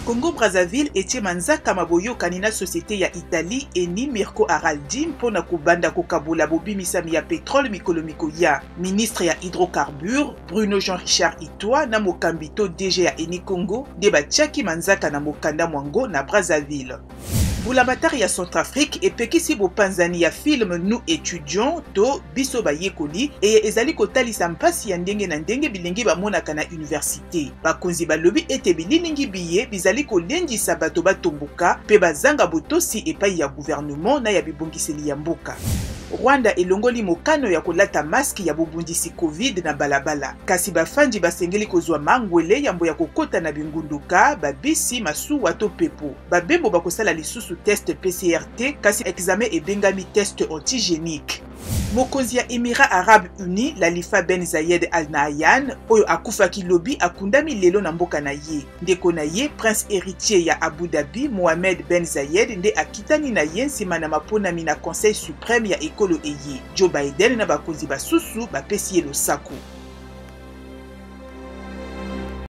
Congo-Brazzaville etie manzaka ma boyokani na societe ya Italie Eni Mirko Araldi mpo na kobanda kokabola bobimisami ya petrole mikolo mikoya. Ministre ya Hydrocarbures Bruno Jean-Richard Itwa na mokambi to DG ya Eni Congo nde batiaki manzaka na mokanda mwango na Brazzaville. Mbulamatari ya Centrafrique epekisi bopanzani ya film Nous etudiants to Biso bayekoli eye ezali kotalisa mpasi ya ndenge na ndenge bilenge bamonaka na universite. Bakonzi balobi ete bililingi biye bizali kolendisa bato batomboka mpe bazanga botosi epai ya gouvernement na ya bibongiseli ya mboka. Rwanda elongoli mokano ya kolata masque ya bobundisi Covid na balabala, kasi bafandi basengeli kozwa mangwele yambo ya kokota na bingunduka, babisi, masuwa to pepo. Babembo bakosala lisusu test PCR te, kasi examen ebengami test antigenique. Mokonzi ya Emirats Arabes Unis, Lalifa Ben Zayed Al Nahyan, oyo akufaki lobi, akundami lelo na mboka na ye. Ndeko na ye, prince heritier ya Abu Dhabi, Mohamed Ben Zayed, nde akitani na ye nsima na maponami na Conseil supreme ya ekolo eye. Joe Biden na bakonzi basusu bapesi ye losako.